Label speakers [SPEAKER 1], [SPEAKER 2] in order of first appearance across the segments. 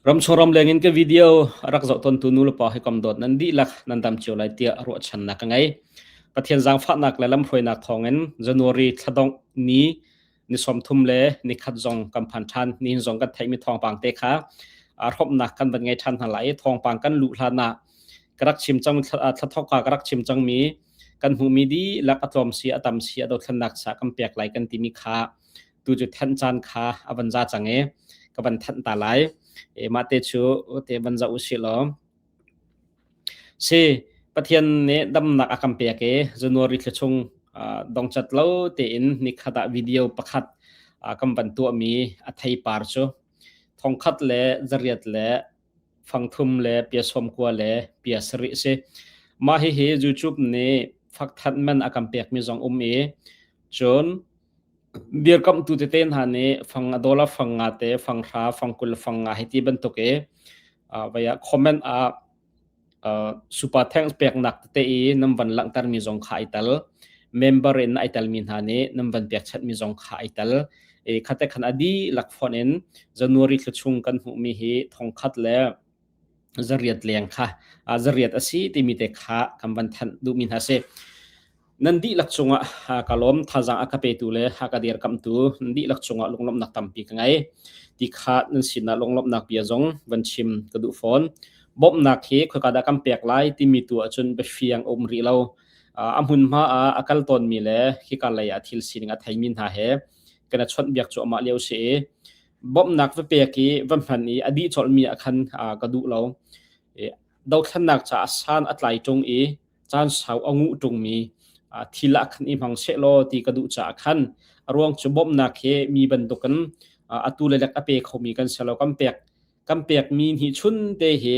[SPEAKER 1] Ramchung ramleng in ka video a rak zoh tawntu nulepa hawikom dawt nan dihlak nan dam cio lai tiah ruahchannak ka ngei. Pathian zaangfahnak le lamhruainak thawngin January thladongh ni ni 30 le nikhat zong kan phan ṭhan. Nihin zong kan theihmi thawngpang te kha hrawmhnak kan van ngei ṭhan hna lai i thawngpang kan luh hlan ah ka rak chim cang thlathawk ka rak chim cangmi kan hmuhmi dihlak a tlawm si a tam si a dothlennak sa kan pek lai kan timi kha tu cu thanh caan kha a van za cang i ka van thanh ta lai. E, mah te cu te van zoh usih law. Si, Pathian nih damnak a kan pek i January thla chung dongcat lo tein nikhat ah video pakhat kan van tuahmi a theipar cu thongkhat le zariat le fangthum le pia sawmkua le pia sarih a si. Mah hihi YouTube nih fakthanh man a kan pekmi zong um i cun dirkamhtu tete hna nih fang a dollar fang nga te fang hra fang 20 fang nga hei ti bantuk i vai ah comment ah super thanks peknak tete i nan van langhtermi zong kha ai tel. Member in ai telmi hna nih nan van pekchanhmi zong kha ai tel. I khate khan a dihlak fonh in January thla chung kan hmuhmi hi thongkhat le zariat leng kha zariat a si timi te kha kan van thanh duhmi hna si. Nan dihlak cungah ka lawm thazaang a ka petu le a ka dirkamhtu nan dihlak cungah lunglawmhnak tampi ka ngei. Ti kha nan sinah lunglawmhnak bia zong van chim ka duh fawn. Bawmhnak hi khoika dah kan pek lai timi tu ahcun biafiang a um rih lo. A hmunhma ah a kal tawnmi le hika lei ah thil sining a theimi hna he kan i chawnhbiak cuahmah lio si i bawmhnak va pek i va hman i a dih colhmi ah khan ka duh lo. Dothlennak caah san a tlai ṭung i caan sau a nguh ṭungmi thil ah khan i hmang sehlaw ti ka duh caah khan a ruang cu bawmhnak hi mi bantukin atu le lek a pe khomi kan si lo kan pek kan pekmi nih chun te hi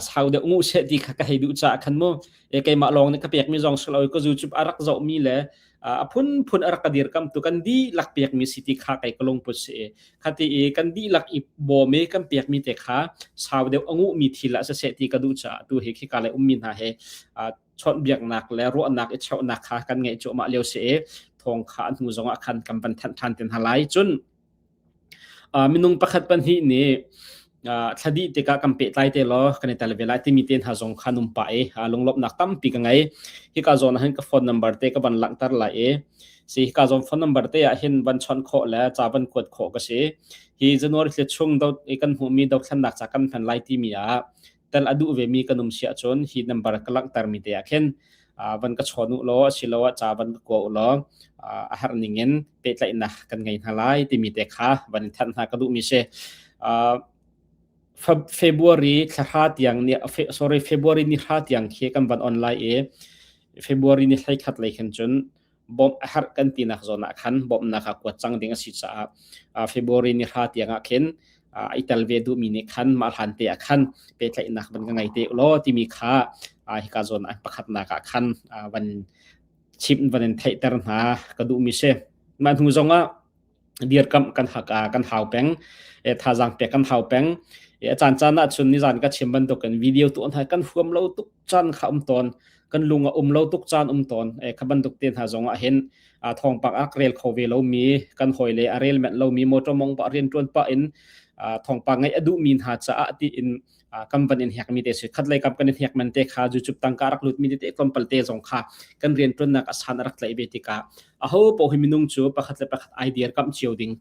[SPEAKER 1] sau deuh nguh seh ti kha ka hei duh caah khan mu e keimah lawng nih ka pekmi zong si lo ka zu cu a rak zohmi le a phunphun a rak ka dirkam tu kan dihlak pekmi si ti kha kei ka lungput si i khati i kan dihlak i bawm i kan pekmi te kha sau deuh a nguhmi thil ah siseh ti ka duh caah tu hi khika le ummi hna he chawnhbiaknak le ruahnak i cheuhnak kha kan ngeih cuahmah lio si i thawng kha a hnu zong ah khan kan van thanh ṭhan te hna lai cun Minung pakhat pahnih nih thla dih tikah kan pehtlai te law kan i tel ve lai timi te hna zong kha num pah i lunglawmhnak tampi ka ngei. Hika zawn ah hin ka phone number te ka van langhter lai i si hika zawn phone number te ah hin van chawnh khawh le ca van kuat khawh ka si. Hi January thla chung do kan hmuhmi dothlennak ca kan hman lai timi ah tel a duh vemi kan um si ahcun hi number ka langhtermi te ah khin van ka chawn u law asiloah ca van ka kua u law a herh ning in pehtlaihnak kan ngei hna lai timi te kha van in thanh hna ka duhmi si. February thla tiang ni sorry February ni hra tiang khi kan van on lai i February ni 11 lei khin cun bawmh a herh kan tinak zawn ah khan bawmhnak ah kuat cang ding a si caah February ni hra tiang ah khin i tel ve duhmi nih khan mah hlan te ah khan pehtlaihnak van ka ngei te law timi kha hika zawn ah pakhatnak ah khan van chim van in theihter hna ka duhmi si. Mah hnu zong ah dirkamh kan hak kan hau peng thazaang pek kan hau peng a caan caan ah chun nizan ka chim bantukin video tu hna kan huam lo tuk caan kha um tawn kan lung a um lo tuk caan um tawn kha bantuk te hna zong ah hin thawngpang a rel kho ve lomi kan hawi le a rel manh lomi motor mong pa rian tuan pa in thawngpang ngeih a duhmi hna caah tiin kan van in hek mi te si khat lei kam kan in hek man te kha ju chup tangka rak lut mi te tlawmpal te zong kha kan rian tuannak a san rak tlai ve tikah a ho po hi minung cu pakhat le pakhat idea kam cio ding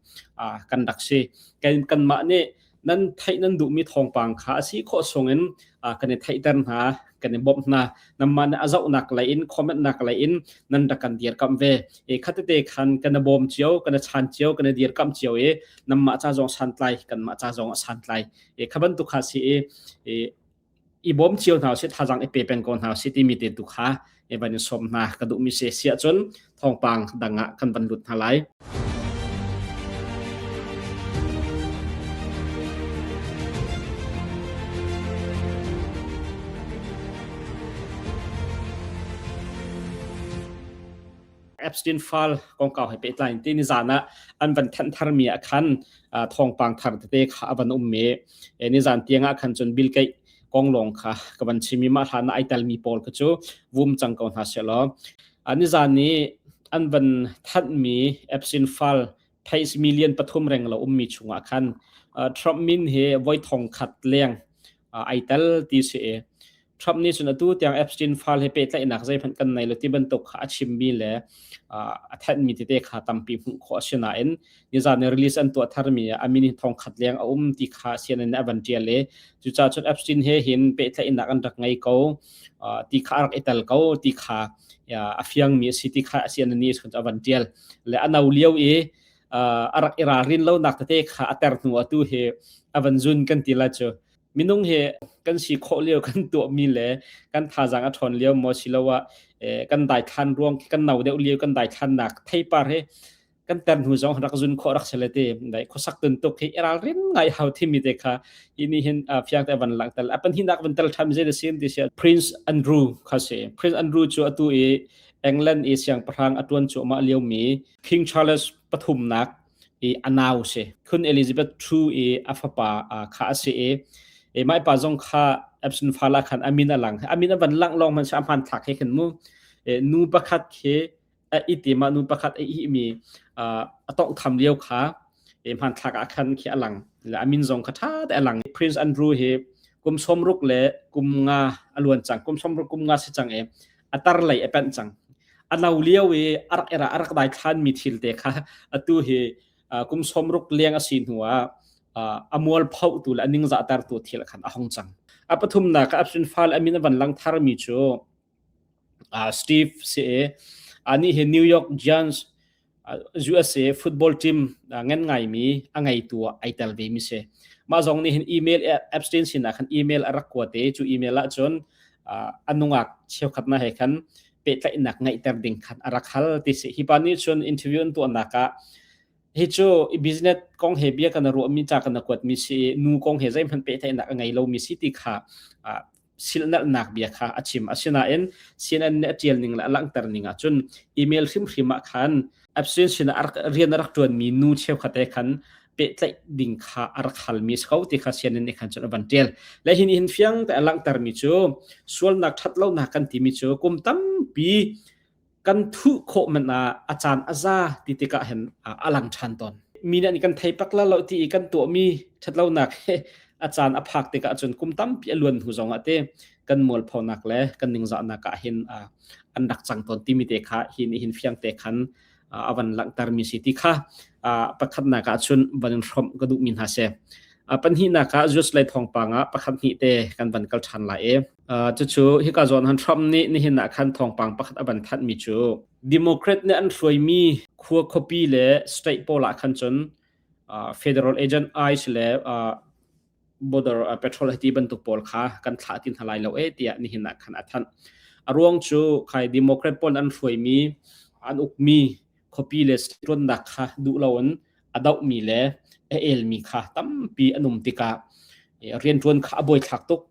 [SPEAKER 1] kan rak si kan kan mah nih nan theih nan duhmi thawngpang kha a si khawh sungin kan i theihter hna kan i bawmh hna namah nih a zohnak lei in comment nak lei in nan rak kan dirkamh ve e khatete khan kan i bawm cio kan i chan cio kan i dirkamh cio i namah ca zong santlai kanmah ca zong a santlai e kha bantuk kha si i i bawm cio hna si thazang i pe peng ko hna si timi te tu kha e van in sawm hna ka duhmi si si ahcun thawngpang dang ah kan van lut hna lai. Epstein file kongkau he pehtlai in ti nizan ah an van thanh tharmi ah khan thawngpang thar tete kha a van um i nizan tiang ah khan cun Bill Gates kong lawng kha ka van chim i mah hlan ah ai telmi pawl kha cu vum cang ko hna sehlaw nizan i an van thanhmi Epstein file phase million 3 reng lo ummi chungah khan. Trump min hi voi thong khat leng ai tel ti si i Trump nih cun atu tiang Epstein file he pehtlaihnak zeihmanh kan nei lo ti bantuk kha a chimmi le a thanhmi tete kha tampi hmuh khawh a si nain nizan i release an tuah tharmi ah a min hi thong khat leng a um ti kha CNN nih a van ṭial i cucaah cun Epstein he hin pehtlaihnak an rak ngei ko ti kha a rak i tel ko ti kha a fiangmi a si ti kha CNN nih a van ṭial le a no lio i a rak i ralrin lonak tete kha a ter hnu atu hi a van zun kan ti la cu minung hi kan si khawh lio kan tuahmi le kan thazaang a ṭhawn lio maw siloah kan daithlan ruang kan no deuh lio kan daithlannak theipar hi kan ter hnu zong rak zun khawh rak sele te dai khuasak tun tuk hi ralrin ngai hau thimi te kha hi ni hin fiang te van langtel a panhinak van tel tham ze sim ti sia Prince Andrew kha si Prince Andrew chu atu i England i siangpahrang atuan chu ma lio mi King Charles pathumnak i a nau si. Queen Elizabeth II i a fapa kha a si i e mai pa zong kha Epson fala khan amin a lang. Amin a van lang long man sa hman thlak he khan mu. E, nu pakhat khi a iti ma nu pakhat a i mi a tong tham lio kha e hman thlak ah khan khi a lang. Le amin zong kha tha te a lang. Prince Andrew hi kum somruk le kum nga a luan cang. Kum somruk kum nga si cang e a tar lei a panh cang. A no lio i a rak era a rak dai thlan mi thil te kha atu hi kum somruk leng a si hnu ah a mual pho tu le a ningzah ter tu thil khan a hong cang. A pathumnak Epstein file amin a van lang thar mi cu Steve si i ani hi New York Giants USA football team ngan ngaimi a ngeitu ah ai tel ve mi si. Mah zong nih hin email Epstein sinah khan email a rak kuat i cu email ah cun a nungak cheukhat na he khan pehtlaihnak ngeihter ding khan a rak hal ti si. Hi pa nih cun interview an tuahnak ah hi cu business kong he bia kan ruahmi ca kan kuatmi si nu kong he zeihmanh pehtlaihnak a ngei lomi si ti kha silhnalhnak bia kha a chim. Asinain CNN nih a ṭial ning le a langhter ning ahcun email hrimhrim ah khan Epstein sinah rian a rak ṭuanmi nu cheukhat he khan pehtlaih ding kha a rak halmi a si ko ti kha CNN nih khan cun a van ṭial. Le hi nih hin fiang te a langhtermi cu sualnak ṭhatlonak kan timi cu kum tampi kan thuh khawh man ah a caan a za ti tikah hin a lang ṭhan tawn. Mi nih kan thei pak la lo ti i kan tuahmi ṭhatlonak he a caan a phak tikah cun kum tampi a luan hnu zongah te kan mualphonak le kan ningzahnak ah hin an rak cang tawn timi te kha hi nih hin fiang te khan a van langhtermi si ti kha pakhatnak ah cun van in hrawmh ka duhmi hna si. Pahnihnak ah Zeus lei thawngpang ah pakhat hnih te kan van kal ṭhan lai i Cucu hika zawn han Trump nih nihin ah khan thawngpang pakhat a van thanhmi cu Democrat nih an hruaimi khua khuapi le state pawl ah khan cun federal agent ICE le border patrol hiti bantuk pawl kha kan thlah ti hna lai lo e tiah nihin ah khan a thanh. A ruang cu khai Democrat pawl an hruaimi an ukmi khuapi le state ṭuannak kha duh loin a dohmi le a elmi kha tampi an um tikah rianṭuan kha a buaithlak tuk.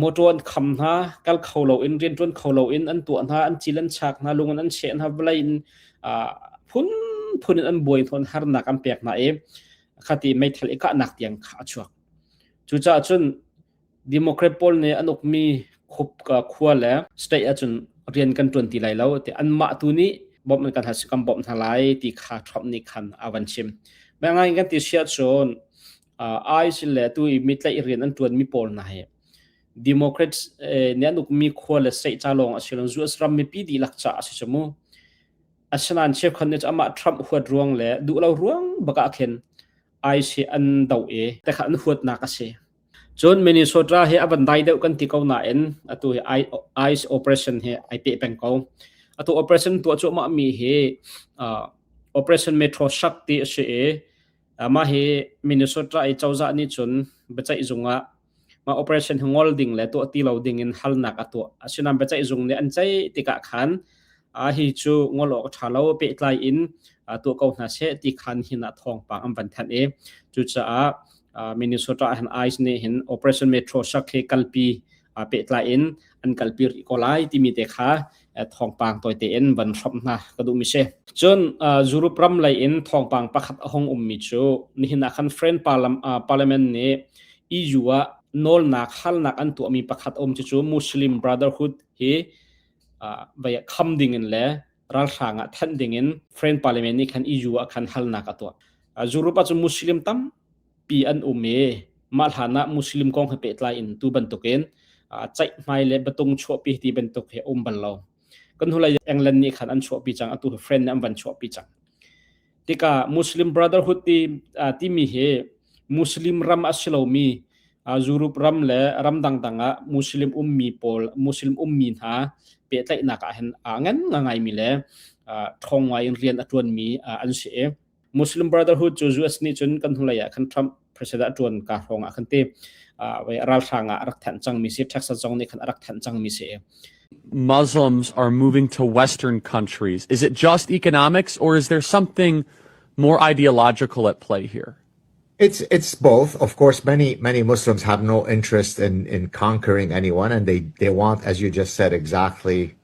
[SPEAKER 1] Motor an kham hna, kal kho loin rianṭuan kho loin an tuah hna, an cil an chak hna, lung in an cheh hna, vawlei in phunphun in an buai hnawn harnak an pek hna i khati meithal i kahnak tiang kha a chuak. Cucaah cun Democrat pawl nih an ukmi khua le state ahcun rian kan ṭuan ti lai lo ti anmah tu nih bawmh an kan hal si kan bawmh hna lai ti kha Trump nih khan a van chim. Mah ngai kan ti si ahcun ICE le tu i mitlaih rian an ṭuanmi pawl hna hi Democrats nih an ukmi khua le state ca lawng a si lo US ram mipi dihlak ca a si cu mu. Asinain cheukhat nih amah Trump huat ruang le duh lo ruang bak ah khin ICE hi an doh i tekha an huatnak a si. Cun Minnesota hi a van dai deuh kan ti ko nain atu hi ICE operation hi ai peh peng ko. Atu operation tuah cuahmah mi hi Operation Metro Shock ti a si i mah hi Minnesota i cozah nih cun biaceih zung ah mah operation hi ngol ding le tuah ti lo ding in halnak a tuah. Asinain biaceih zung nih an ceih tikah khan hi cu ngol awk a ṭha lo pehtlai in tuah ko hna seh ti khan hin ah thawngpang an van thanh i cucaah Minnesota ah hin ICE nih hin Operation Metro Shock hi kalpi pehtlai in an kalpi rih ko lai timi te kha thawngpang tawite in van hrawmh hna ka duhmi si. Cun Europe ram lei in thawngpang pakhat a hung ummi cu nihin ah khan French Parliament nih EU ah nawlnak halnak an tuahmi pakhat um cu Muslim Brotherhood hi vai kham ding in le ralhrang ah thanh ding in French Parliament nih khan EU ah khan halnak a tuah. Europe ah cun Muslim tam. Tampi an um i mah hlan ah Muslim kong he pehtlai in tu bantukin ceihmai le biatung chuahpi ti bantuk hi a um bal lo. Kan hnulei England nih khan an chuahpi cang, atu hi Friend nih an van chuahpi cang. Tikah Muslim Brotherhood ti timi hi Muslim ram a si lomi Europe ram le ram dangdang ah Muslim ummi pawl Muslim ummi hna pehtlaihnak ah hin aa ngan ngaimi le ṭhawng ngai in rian a ṭuanmi an si i Muslim Brotherhood cu US nih cun kan hnulei ah khan Trump president a ṭuan ka hrawng ah khan ti ralhrang ah a rak thanh cangmi si Texas zong nih khan a rak thanh cangmi si.
[SPEAKER 2] Muslims are moving to Western countries. Is it just economics or is there something more ideological at play here?
[SPEAKER 3] It's both. Of course, many many Muslims have no interest in in conquering anyone, and they they want, as you just said, exactly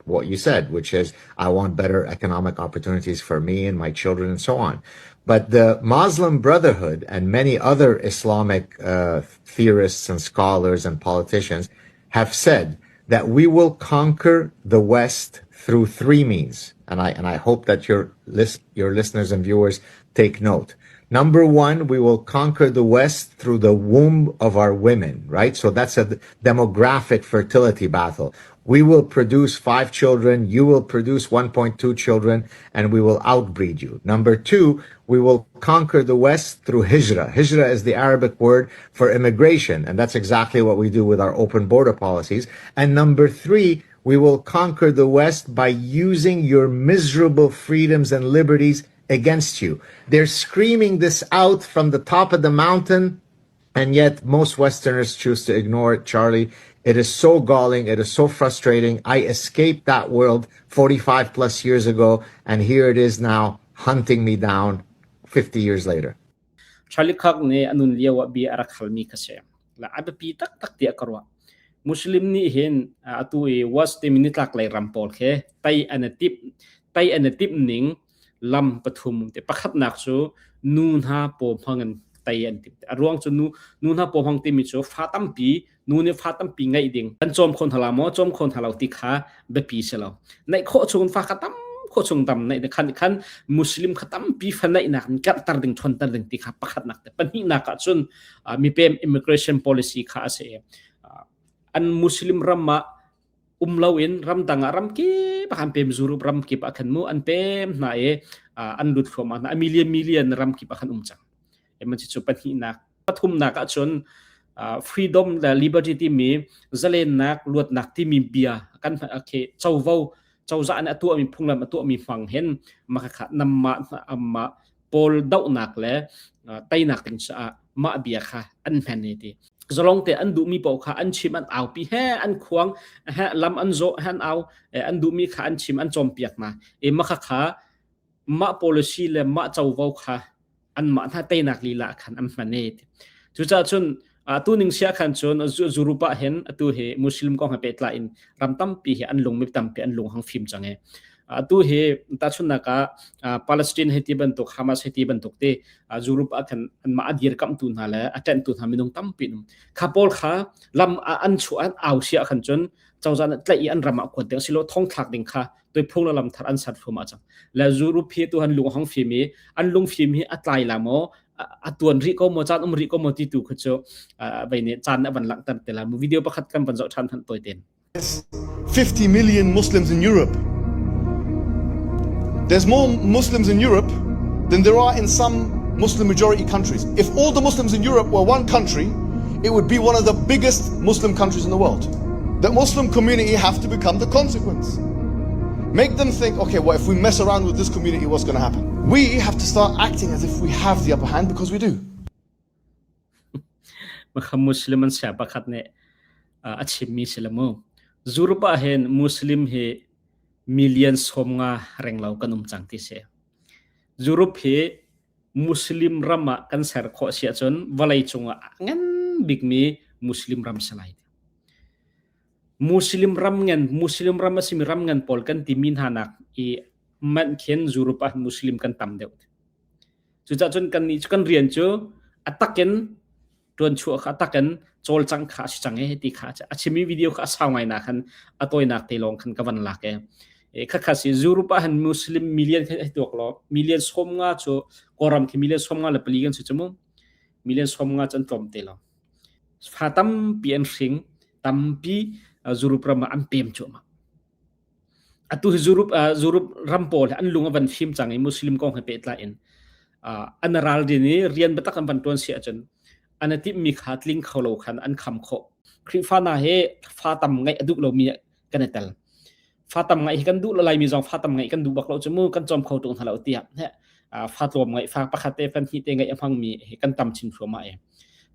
[SPEAKER 3] what you said, which is I want better economic opportunities for me and my children and so on. But the Muslim Brotherhood and many other Islamic uh, theorists and scholars and politicians have said that we will conquer the West through three means. And I, and I hope that your, list, your listeners and viewers take note. Number one, we will conquer the West through the womb of our women, right? So that's a demographic fertility battle. We will produce five children, you will produce 1.2 children, and we will outbreed you. Number two, we will conquer the West through hijra. Hijra is the Arabic word for immigration, and that's exactly what we do with our open border policies. And number three, we will conquer the West by using your miserable freedoms and liberties against you. They're screaming this out from the top of the mountain, and yet most Westerners choose to ignore it, Charlie. It is so galling. It is so frustrating. I escaped that world 45 plus years ago, and here it is now hunting me down 50 years later.
[SPEAKER 1] Charlie Kirk nih a nun lio ah bia a rak halmi kha si. La a biapi taktak tiah ka ruah. Muslim nih hin atu i West timi nitlaklei ram pawl khi tei an i timh tei an i timh ning lam pathum te pakhatnak cu nu hna paw hmang in tei an timh. A ruang cu nu nu hna paw hmang timi cu fa tampi nu nih fa tampi ngeih ding kan cawm kho hna la maw cawm kho hna lo ti kha biapi si lo. Neih khawh chung fa kha tam khawh chung tam neih khan khan Muslim kha tampi fa neihnak in karhter ding ṭhawnter ding ti kha pakhatnak te pahnihnak ah cun mipem immigration policy kha a si. An Muslim ram ah um loin ramdang ah ramkip ah an pem Europe ramkip ah khan mu an pem hna i an lut thluahmah hna a million million ramkip ah khan um cang eman cu pahnihnak pathumnak ah cun freedom le liberty timi zalennak luatnak timi bia kan okay covo cozah nih a tuahmi phunglam a tuahmi hmang hin makha namma amma pawl dohnak le teinak ding caah mah bia kha an hman e ti zalong te an duhmi paoh kha an chim an aupi he an khuang he lam an zawh he an au an duhmi kha an chim an cawmpiak hna e makha kha mah policy le mah covo kha anmah hna teinak lila khan an hman e cucaah cun atu ning sia khan cun Zurupa hin atu hi Muslim kong he pehtlai in ram tampi hi an lung mi tampi an lung hang fim cang e atu hi tahchunhnak ah Palestine hei ti bantuk Hamas hei ti bantuk te Europe ah khan anmah a dirkamhtu hna le a ṭenhtu hna minung tampi um kha pawl kha lam an chuah an au sia khan cun cozah nih tlaih i an ram ah kuat ding silo thong thlak ding kha toi phung le lam thar an ser thluahmah cang le Europe hi tu han lung hang fim i an lung fim hi a tlai la maw a tuan rih ko maw caan um rih ko maw ti tu kha cu vei nih caan a van langhter te la mu video pakhat kan van zoh ṭhan han toi ten
[SPEAKER 4] 50 million Muslims in Europe. There's more Muslims in Europe than there are in some Muslim majority countries. If all the Muslims in Europe were one country, it would be one of the biggest Muslim countries in the world. The Muslim community have to become the consequence. Make them think, okay, well, if we mess around with this community, what's going to happen? We have to start acting as if we have the upper hand because we do.
[SPEAKER 1] Makha Muslim an sia pakhat nih a chimmi si le mu. Europe ah hin Muslim hi million 50 renglo kan um cang ti si. Europe hi Muslim ram ah kan ser khawh si ahcun vawlei cungah a ngan bikmi Muslim ram si lai. Muslim ram ngan Muslim ram a simi ram ngan pawl kan timi hna nak i manh khin Europe ah Muslim kan tam deuh. Cucaah cun kannih cu kan rian cu a takin ṭuanchuah kha a takin cawlcangh kha a si cang e ti kha a chimmi video kha a sau ngai na khan a tawinak te lawng khan ka van lak e. E khakha si Europe ah han Muslim million hei tuak law million 50 cu Kawlram khi million 54 kan si cu mu. Million 50 cu an tlawm te lo. Fa tampi an hring, tampi Europe ram ah an pem cuahmah. Atu hi Europe, Europe ram pawl hi an lung a van fim cang i Muslim kong he pehtlai in an ralrin i rian biatak an van tuan si ahcun an i timhmi kha tling kho lo khan an kham khawh. Khrihfa hna hi fa tam ngeih a duh lomi kan i tel. Fa tam ngeih hi kan duh lo Laimi zong fa tam ngeih kan duh bak lo cu mu kan cawm kho tung hna lo tiah fa tlawm ngeih fa pakhat te fan hnih te ngeih a hmangmi hi kan tam chin thluahmah i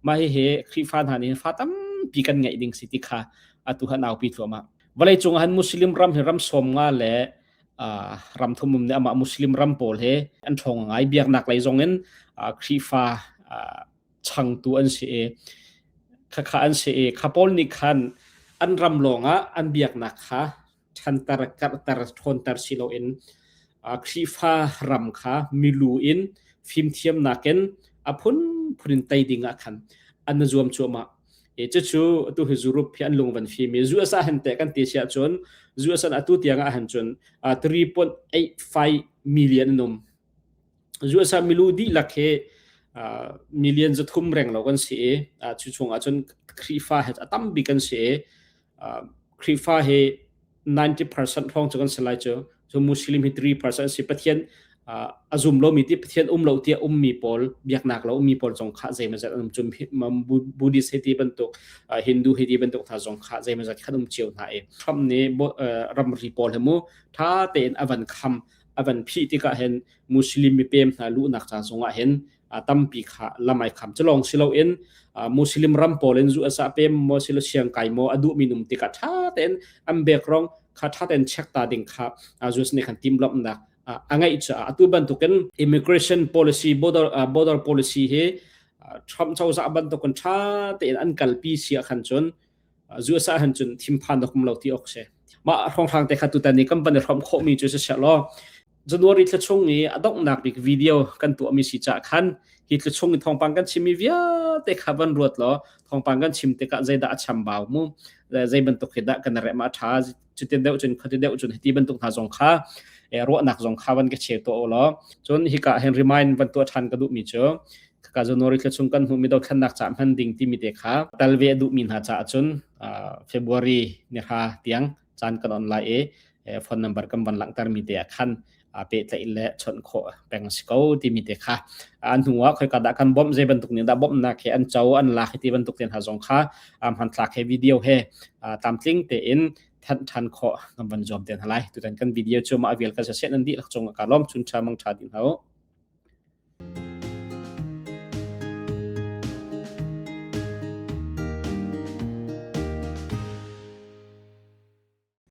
[SPEAKER 1] mah hihi Khrihfa hna nih fa tampi kan ngeih ding si ti kha atu han aupi thluahmah. Vawleicung ah hin Muslim ram hi ram 50 le ram thum um nih amah Muslim ram pawl he an ṭhawng ngai. Biaknak lei zong in Khrihfa changtu an si i khakha an si i kha pawl nih khan an ram lawngah an biaknak kha ṭhanter, karhter, ṭhawnter si loin Khrihfa ram kha milu in fimthiamnak in a phunphun in tei ding ah khan an i zuam cuahmah. E cucu atu hi Europe hi an lung van fim i US ah han teh kan ti si ahcun US an atu tiang ah han cun 3.85 million an um. US ah milu dihlak hi million 300 reng lo kan si i cu chung ahcun Khrihfa he a tam bik kan si i Khrihfa hi 90% hrawng cu kan si lai cu. Cu Muslim hi 3% si. Pathian a zum lomi ti Pathian um lo tiah ummi pawl biaknak lo ummi pawl zong kha zeimazat an um cu Buddhist hei ti bantuk Hindu hei ti bantuk hna zong kha zeimazat khan um cio hna i Trump nih ramri pawl hi mu tha tein a van kham a van phih tikah hin Muslim mipem hna luhnak ca zongah hin tampi kha lamai kham cu lawng si loin Muslim ram pawl in zu asa pem maw silo siang kai maw a duh mi num tikah tha tein an background kha tha tein check ta ding kha US nih khan timhlamhnak a ngeih caah atu bantukin immigration policy border border policy hi Trump cozah bantukin tha tein an kalpi si ah khan cun US ah han cun thinphan da kum lo ti ok se mah hrawnghrang te kha tutan ni kan van i hrawm khawhmi cu si law January thla chung i a donghnak bik video kan tuahmi si caah khan hi thla chung i thawngpang kan chimmi vialte kha van ruat law thawngpang kan chim tikah zeidah a chambau mu zei bantuk hi dah kan rem a ṭha cutin deuh cun khati deuh cun hiti bantuk hna zong kha ruahnak zong kha van ka cheu to law cun hika hin remind van tuah ṭhan ka duhmi cu khaka January thla chung kan hmuhmi dothlennak ca hman ding timi te kha tal ve a duhmi hna caah cun February ni hra tiang caan kan on lai i phone number kan van langhtermi te ah khan pehtlaih le chawnh khawh peng si ko timi te kha an hnu ah khoika dah kan bawmh zei bantuk nih dah bawmhnak he an co an lak ti bantuk te hna zong kha hmanthlak he video he tlamtling tein thanh than khawh kan van zuam te hna lai tutan kan video cu mah vial kan se nan dihlak cung ka lawm chun tha mang tha din hau.